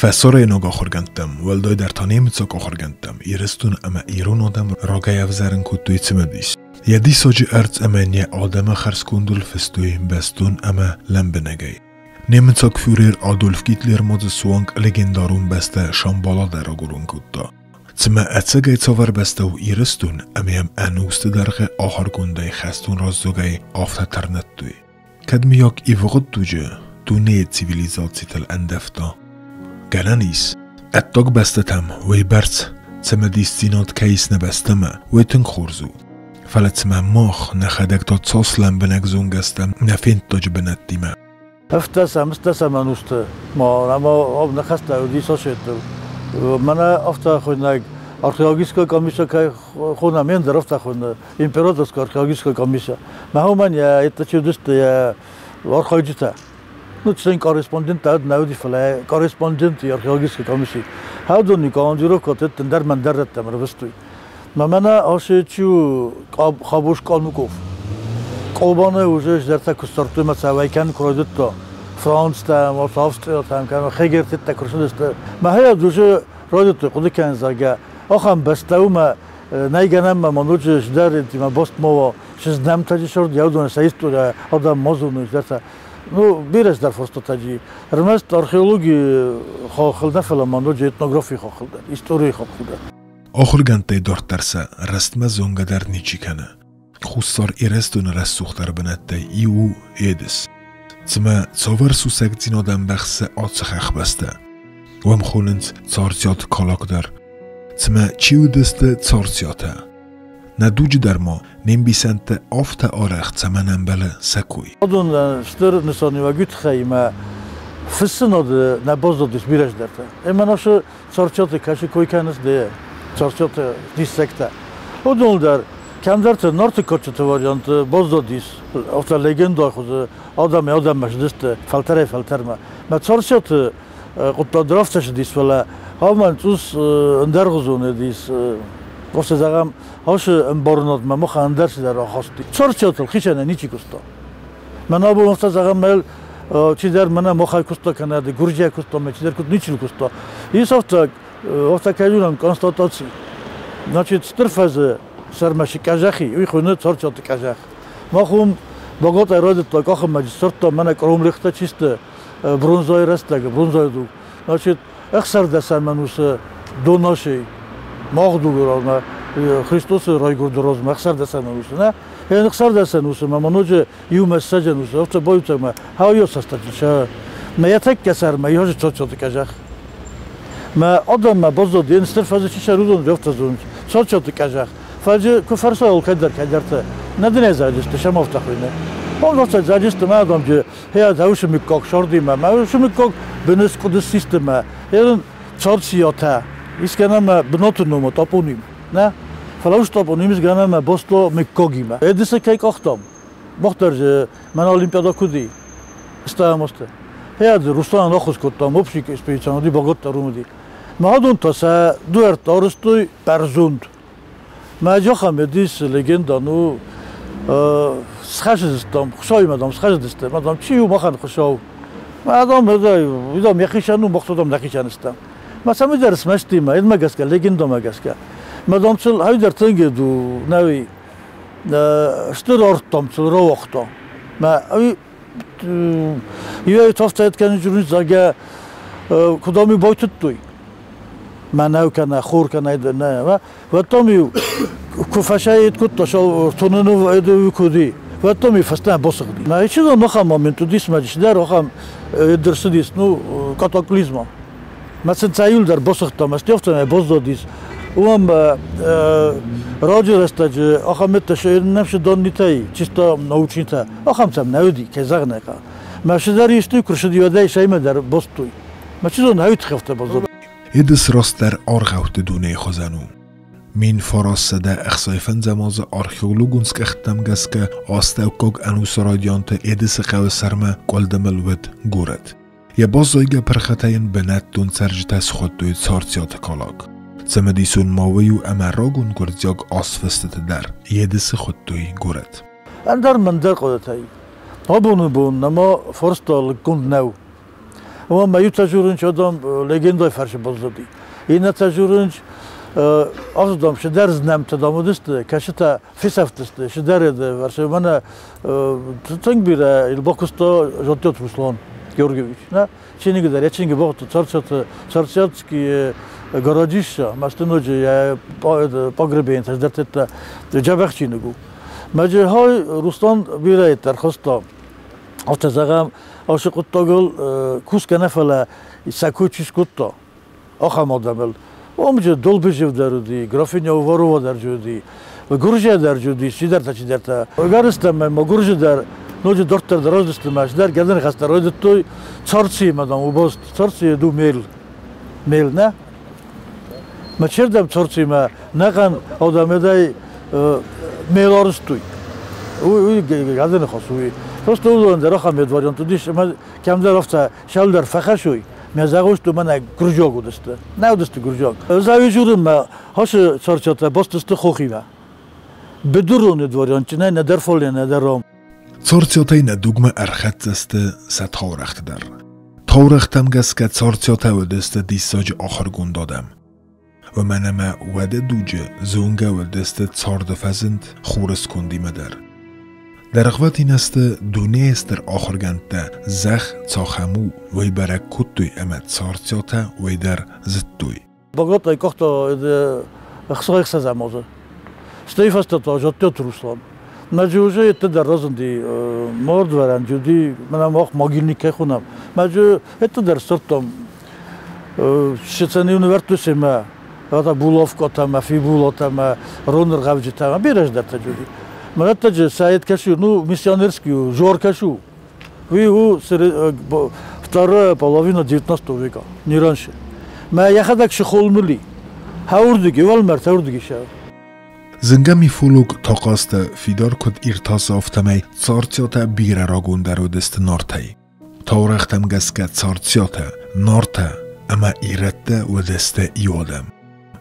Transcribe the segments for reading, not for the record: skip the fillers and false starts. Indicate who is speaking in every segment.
Speaker 1: Фӕсарӕйнаг ахуыргӕндтӕм, уӕлдайдӕр та немыцаг ахуыргӕндтӕм, Ирыстон ӕмӕ ирон адӕм рагӕй ӕвзӕрын кодтой цымыдис. Йӕ диссаджы ӕрдз ӕмӕ йын йӕ адӕмы хӕрзкондыл фыстой бӕстон ӕмӕ лӕмбынӕгӕй. Немыцаг фюрер Адольф Гитлер ма дзы суанг легендарон бӕстӕ Шамбала дӕр агурын кодта. Цымӕ ӕцӕгӕй цавӕр бӕстӕ у Ирыстон ӕмӕ йӕм ӕнусты дӕргъы ахуыргондӕй хӕстон раздзогӕй афтӕ тырныдтой? Кӕд мыййаг ивгъуыд дуджы дунейы цивилизацитыл ӕндӕвта? Гӕнӕн ис, ӕддаг бӕстӕтӕм уыйбӕрц цымыдисдзинад кӕй ис нӕ бӕстӕмӕ, уый тынг хорз у. Фӕлӕ цымӕ мах нӕхӕдӕг та цас лӕмбынӕг зонгӕ стӕм нӕ фенддаджы бынӕттимӕ?
Speaker 2: Ӕвддӕсӕм, ӕстдӕсӕм ӕнусты ма ӕмӕ ныхӕстӕ уыди соседтыл. Мӕнӕ афтӕ хуыйнӕг археологическая комиссия кӕй хонӕм, ӕндӕр афтӕ хуыйны императорская археологическая комиссия. Мӕ уымӕн йӕ это чи уыдысты йӕ архайджытӕ. Ну, член корреспондент нӕ уыди, фӕлӕ корреспондент археологической комиссии. Хӕдони командировка ӕндӕр мӕндӕр рӕттӕм ӕрвыстой. Мӕ мӕнӕ ацы чи у Хабуш Калмыков. Къобаны уже зӕрдӕ куы ссардтой мӕ цӕвӕй кӕнын куы райдыдта. Францтӕм, Австриятӕм, кӕнӕ Хегертеттӕ куы рцыдысты. Мӕ хайад уже райдыдтой хъуыды кӕнын, зӕгъгӕ, ахӕм бӕстӕ у мӕ нӕй гӕнӕн ма ма ноджы сдӕр ма баст ма уа, сыздӕмтӕджы сырд, уыдон сӕ история адӕм ма зоной, зӕрдӕ. Ну, бирӕ цыдӕр фарстатӕ Ӕрмӕст археологи хохыл нӕ, фӕлӕ ма ноджы этнографийы хохыл дӕр, историйы хохыл дӕр.
Speaker 1: Ахуыргӕндтӕй дарддӕр сӕ рӕстмӕ зонгӕ дӕр ничи кӕны. Хуссар Ирыстоны рӕсугъддӕр бынӕттӕй иу у Едыс. Цымӕ цавӕр сусӕгдзинад ӕмбӕхсы ацы хӕхбӕстӕ? Уым хонынц Царциаты калак дӕр. Цымӕ чи уыдысты Царциатӕ? Нӕ дуджы дӕр ма не мбисӕндты афтӕ арӕх цӕмӕн ӕмбӕлы сӕ кой?
Speaker 2: Уыдон стыр нысаниуӕг тыххӕй ӕмӕ фыссынады нӕ баззадис бирӕ цыдӕртӕ. Ӕмӕ нӕ Царциаты кӕсы кой кӕныс ды, Царциаты диссӕгтӕ. Уыдон дӕр кӕмдӕрты Нарты кадджыты варианты баззадис, афтӕ легендӕ хуызы адӕмӕй адӕммӕ цыдысты фӕлтӕрӕй-фӕлтӕрмӕ. Мӕ Царциаты хъуыддаг дӕр афтӕ цыдис, фӕлӕ амӕн цъус ӕндӕргъуызон уыдис. Афтӕ зӕгъӕм, ацы ӕмбарынадмӕ махӕн ӕндӕр цыдӕр ахаст. Царциатыл хицӕнӕй ничи куыста. Мӕн абон афтӕ зӕгъӕм, мӕ чидӕр мӕнӕ махӕй куыста кӕнӕ гуырдзиаг куыста, мӕ чидӕр куыд ничи куыста. Ис афтӕ, афтӕ кӕй констатаци. Значит, стыр фӕзы сӕрмӕ цы къӕдзӕх и, уый хуыйны Царциаты къӕдзӕх. Мах уым Боготъӕй райдыдта къахынмӕ сырдта мӕнӕ къромлихтӕ чи сты, бронзӕйы рӕстӕг, бронзӕйы дуг. Значит, ӕхсӕрдӕсӕм ӕнусы донасӕй мах дугы размӕ, Христосы райгуырды размӕ ӕхсӕрдӕсӕм ӕнусы, нӕ? Ӕхсӕрдӕсӕм ӕнусы ма ноджы иумӕ ссӕдзӕн усы, афтӕ баиуцӕгмӕ хауйо сӕстӕджы мӕ йӕ тӕккӕ сӕрмӕ йӕ цоцоты къӕзӕх. Мӕ адӕммӕ баззад, йе стыр фӕзы чи сӕруыдон, афтӕ зонынц, цоцоты къӕзӕх. Фӕлӕ куы фӕрсой алкӕддӕр кӕддӕрты, нӕ дын ӕй заджысты, сӕм афтӕ хуыйны. Он афтӕ заджысты мӕ адӕмджы, хе усы мыггаг сордимӕ, мӕ усы мыггаг быныскъуыды системӕ, ерын царциатӕ, искӕнӕ бынаты номы топоним. Нӕ, фӕлӕ уыцы топоним изгӕнӕ мӕ басто мыггагимӕ. Эдисы кӕй къахтам, мах дӕр же мӕн олимпиада куыд и, стӕм осты. Хе Руслан ӕххуыс кодтам, общий экспедицион уыди, богатдӕр уым уыди. Мӕ та сӕ дуӕрттӕ арызтой бӕрзонд. Мӕ ахӕм уыдис легенда, ну, схӕцыдыстӕм, Хуыцауимӕ, дам, схӕцыдыстӕм, дам, чи у махӕн Хуыцау? Мӕ дам, дам, йӕхицӕн у, мах дам, нӕхицӕн стӕм. Мӕ цӕмӕйдӕр смӕсти мӕ, мӕ гӕсгӕ, легендамӕ гӕсгӕ. Мӕ дам, цыл хайдӕр тынг ду, нӕуи, стыр ардтам, цыл рауагъта. Мӕ иуӕй тафтайд кӕнын зонынц, зӕгъгӕ, куыд ам-иу байтыдтой, мӕнӕу кӕнӕ хор кӕнӕ нӕ, уӕд там-иу куы фӕсайд кодта, тоныны куыд уӕд там-иу фӕстӕмӕ басыгъди. Мӕ чизон ахӕм момент уыдис, мӕ чидӕр ахӕм ӕрцыдис, ну, катаклизма. Мӕ сын цӕйыл дӕр басыгъдта, мӕ стӕфтӕмӕ баззадис. Уым раджы рӕстӕджы ахӕм ныфсы доннитӕй, чисто научнитӕ, ахӕм сӕм нӕ уыди, кӕй зӕгъын ӕй хъӕуы. Мӕ цыдӕр исты куы рцыди, уӕд ӕй сӕймӕ дӕр бостой. Мӕ чи зоны, хӕфтӕ баззад.
Speaker 1: Едыс растдӕр аргъӕутты дунейы хуызӕн у. 1965 азы археологон скъӕхттӕм гӕсгӕ астӕуккаг ӕнусы райдианты Едысы хъӕуы сӕрмӕ къуылдымыл уыд горӕт. Йӕ баззайгӕ пырхытӕ йын бынӕттон цӕрджытӕ схуыдтой Царциаты калак. Цымыдисон ма уый у ӕмӕ рагон гуырдзиаг азфыстыты дӕр Едысы хуыдтой горӕт.
Speaker 2: Ӕндӕр мӕндӕр хъуыдытӕй. Абоны бон нӕма фарста лыггонд нӕу. Уымӕ иутӕ дзурынц, адӕм легендой фӕрсы баззади. Иннӕтӕ дзурынц, аздам цыдӕр знӕмтӕ дам уыдысты, кӕцытӕ фесӕфтысты, цыдӕр фӕрсы. Мӕнӕ тынг бирӕ йыл бакуыста Жаттет Руслан Георгиевич. Нӕ чиныгы дӕр, йӕ чиныгы бахуыдта Царциаты, Царциатские городища, мӕсты ноджы йӕ погребенец дӕр дзӕбӕх чиныг у. Мӕджы хай Руслан бирӕ ӕрхаста. Афтӕ зӕгъӕм, ацы хъуыддагыл кусгӕ нӕ, фӕлӕ сӕ кой чи скодта, ахӕм адӕмыл. Уым же Долбежев дӕр уыди, графиня Уварова дӕр уыди, Гуырджия дӕр уыди, чидӕртӕ-чидӕртӕ. Ӕгӕрыстӕмӕй ма Гуырджы дӕр ноджы дарддӕр дӕр раздысты мӕ цыдӕр гӕды ныхӕстӕ райдыдтой. Царциимӕ, дам, убаст. Царцийы ду мел. Мел, нӕ? Мӕ чердӕм Царциимӕ нӕхъӕн адӕмӕй мел арызтой. Уый гӕды ныхас уый. Просто уыдон дӕр ахӕм вариант уыдис, ӕмӕ кӕмдӕр афтӕ сӕлдӕр фӕхӕссой, мӕ зӕгъуысты мӕнӕ гуырджиаг уыдысты. Нӕ уыдысты гуырджиаг. Зауи журынмӕ хасы царциатӕ бастысты хохимӕ. Быдыроны дворянчынӕй нӕдӕр фале, нӕдӕр ром.
Speaker 1: Царциатӕй нӕ дугмӕ ӕрхӕццӕ сты сӕ таурӕгъты дӕр. Таурӕгътӕм гӕсгӕ Царциатӕ уыдысты диссаджы ахуыргонд адӕм. Уымӕн ӕмӕ уӕды дуджы зонгӕ уыдысты царды фӕзынд хуры скондимӕ дӕр. Дӕргъвӕтин азты дунейы стыр ахуыргӕндтӕ зӕхх цахӕм у, уый бӕрӕг кодтой ӕмӕ Царциатӕ уый дӕр зыдтой.
Speaker 2: Багратӕй къахта ӕхсӕзӕм азы. Стӕй фӕстӕ та Жаттеты Руслан. Мӕ уже это дӕр разынди мордвӕрӕн джуди, мӕнӕ мах могильник кӕй хонӕм. Мӕ это дӕр сырдтам Сецӕн нывӕрдтой мӕ ата булавкатӕ мӕ фибулатӕ мӕ роныргъӕвджытӕ мӕ бирӕ здӕртӕ джуди. Мӕрӕттӕджы сайт кӕсу, ну, миссионерский, жор кӕсу. Уый у вторая половина XIX века, не раньше. Мӕ йӕхӕдӕг сыхолмыли. Хӕуырдыги, уӕлмӕрд хӕуырдыги сӕ.
Speaker 1: Зынгӕ мифолог Тахъазты Фидар куыд иртасы, афтӕмӕй Царциатӕ бирӕ рагондӕр уыдысты Нартӕй. Таурӕгътӕм гӕсгӕ Царциатӕ, Нартӕ ӕмӕ ирӕттӕ уыдысты иу адӕм.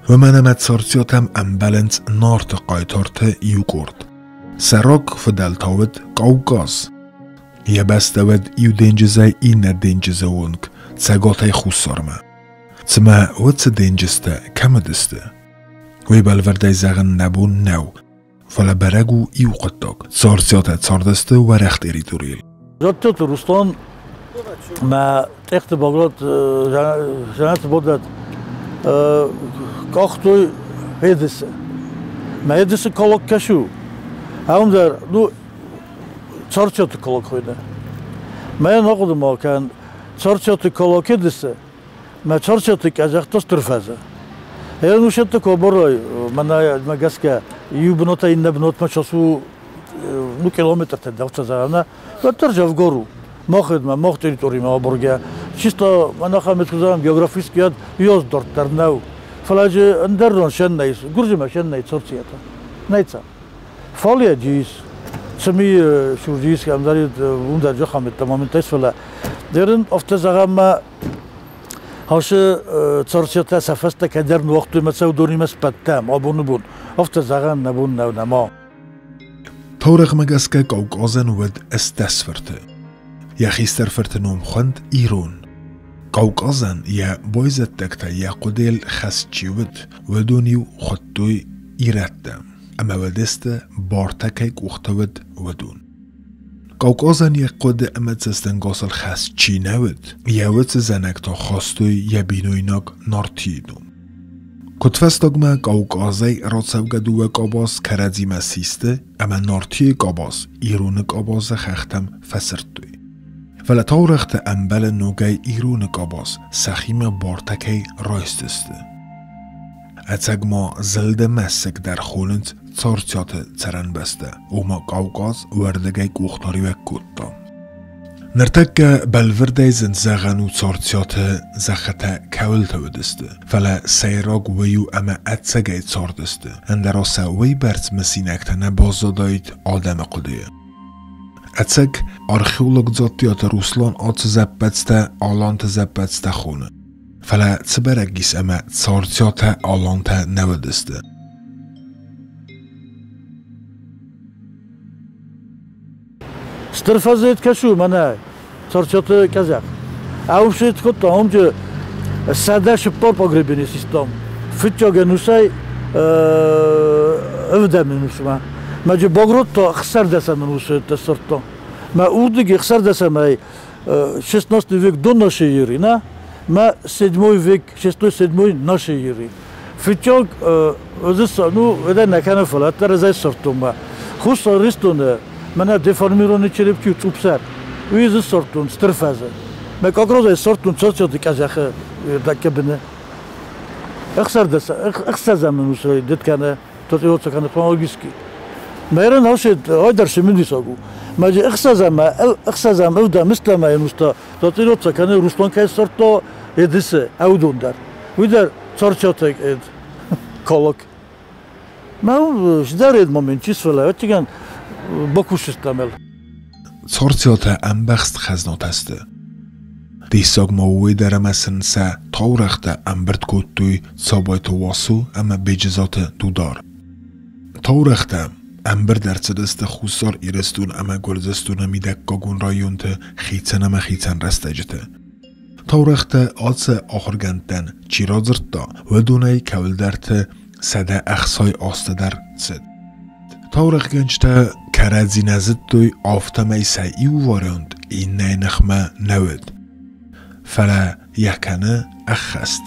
Speaker 1: Уымӕн ӕмӕ Царциатӕм ӕмбӕлынц Нарты хъайтарты иу къорд. Сӕ раг фыдӕл та уыд Кавказ. Йӕ бӕстӕ уыд иу денджызӕй иннӕ денджызы онг, цӕгатӕй хуссармӕ. Цымӕ уыцы денджызтӕ кӕм уыдысты? Уый бӕлвырдӕй зӕгъын нӕ бон нӕу, фӕлӕ бӕрӕг у иу хъуыддаг: Царциатӕ цардысты уӕрӕх территорийыл.
Speaker 2: Жаттеты Руслан мӕ Тъехты Баграт Жанаты Бодат къахтой Едысы. Мӕ Едысы колок кӕсу. Ам дӕр, ну, Царциаты колок хуыйны. Мӕ нахъуыды ма кӕн, Царциаты колок Едысы, мӕ Царциаты къӕдзӕхтӕ стыр фӕзы. Ӕнусӕтты коборой, мӕнӕ гӕсгӕ, иу бынатӕй иннӕ бынатмӕ часу, ну, километртӕ дӕвцӕ зӕгъӕна, уӕддӕр дзӕвгар у. Махедмӕ, мах территоримӕ абаргӕ. Чисто мӕнӕ ахӕм зӕгъӕм, географически ёз дарддӕр нӕу. Фӕлӕ же ӕндӕр ран сӕн нӕй, Гуырдзымӕ сӕн нӕй Царциатӕ. Нӕй ца. Фале джис, цыми сурджис, ӕндӕр уым дӕр джахаметтӕ моментӕй, фӕлӕ дерын афтӕ зӕгъӕм ма Хасы Царциатӕ сӕ фӕстӕ кӕддӕр ныуагътой мӕ цӕудонимӕ сбадтӕм абоны бон. Афтӕ зӕгъӕн нӕ бон нӕу нӕма.
Speaker 1: Таурӕгъмӕ гӕсгӕ Кавказӕн уыд 18 фырты. Йӕ хистӕр фырты ном хуынд Ирон. Кавказӕн йӕ байзӕддӕгтӕ йӕ хъуыдыйыл хӕст чи уыд, уыдон-иу хуыдтой ирӕттӕ, ӕмӕ уыдысты, бартӕ кӕй къухты уыд, уыдон. Кавказӕн йӕ хъуыды ӕмӕ цӕстӕнгасыл хӕст чи нӕ уыд, йӕ уыцы зӕнӕг та хастой йӕ бинойнаг Нартийы ном. Куыдфӕстагмӕ Кавказӕй рацӕугӕ дыууӕ къабаз кӕрӕдзимӕ систы ӕмӕ Нартийы къабаз Ироны къабазы хӕхтӕм фӕсырдтой. Фӕлӕ таурӕгъты ӕмбӕлы ногӕй Ироны къабаз сӕхимӕ бартӕ кӕй райсдзысты. Ӕцӕг ма Зылды мӕсыг дӕр хонынц Царциаты цӕрӕнбӕстӕ, ома Кавказ уӕрдыгӕй къухдариуӕг кодта. Ныртӕккӕ бӕлвырдӕй зын зӕгъӕн у Царциаты зӕххытӕ кӕуылты уыдысты, фӕлӕ сӕйраг уый у ӕмӕ ӕцӕгӕй цардысты, ӕндӕра сӕ уыйбӕрц мысинӕгтӕ нӕ баззадаид адӕмы хъуыдыйы. Ӕцӕг археолог Дзаттиаты Руслан ацы зӕппӕдзтӕ Аланты зӕппӕдзтӕ хоны. Фӕлӕ цы бӕрӕг ис ӕмӕ Царциатӕ Алантӕ нӕ уыдысты.
Speaker 2: Стыр фӕзыд кӕсу мӕнӕ Царциаты къӕдзӕх. Аумшет кодта, омджы 104 погребение систем. Фыццаг ӕнусӕй ӕвдӕм ӕнусмӕ. Мӕ Богротто 16 ӕнусы сырдто. Мӕ урдыги 16-ӕй 16 век до нашей эры, на? Мӕ 7 век, 6-7 нашей эры. Фыццаг ну, это нӕ кӕны, фӕлӕ ӕддӕр сырдтон ма. Хуссар Ирыстоны мӕнӕ деформированный черепки цъупсӕр. Уый дзы сырдтон стыр фӕзы. Мӕ какрозӕй сырдтон Цоцоты къӕдзӕхы дӕккӕ быны. Ӕхсӕзӕм ӕнусы дыд кӕны, Тоцъиоца кӕны хронологически. Мӕрын алшет айдар цымыдисаг у. Мӕ ӕхсӕзӕм ӕвдӕм ыстӕм ӕнуста Тоцъиоца кӕны Руслан кӕй сырдта Эдисы, ӕудон дӕр. Уый дӕр Царциатаг эд колок. Мӕ сдӕр эд момент чис фӕлӕ, ӕвӕццӕгӕн бакусыстам ыл.
Speaker 1: Царциатӕ ӕмбӕхст хӕзнатӕ сты. Диссаг ма уый дӕр, ӕмӕ сын сӕ таурӕгътӕ ӕмбырд кодтой Цабайты Уасо ӕмӕ Беджызаты Дудар. Таурӕгътӕ ӕмбырд ӕрцыдысты Хуссар Ирыстон ӕмӕ Гуырдзыстоны мидӕггагон районты хицӕн ӕмӕ хицӕн рӕстӕджыты. Таурӕгътӕ ацы ахуыргӕндтӕн чи радзырдта, уыдонӕй кӕуылдӕрты 160 азты дӕр цыд. Таурӕгъгӕнджытӕ кӕрӕдзи нӕ зыдтой, афтӕмӕй сӕ иу вариант иннӕйы ныхмӕ нӕ уыд, фӕлӕ йӕ кӕны ӕххӕст.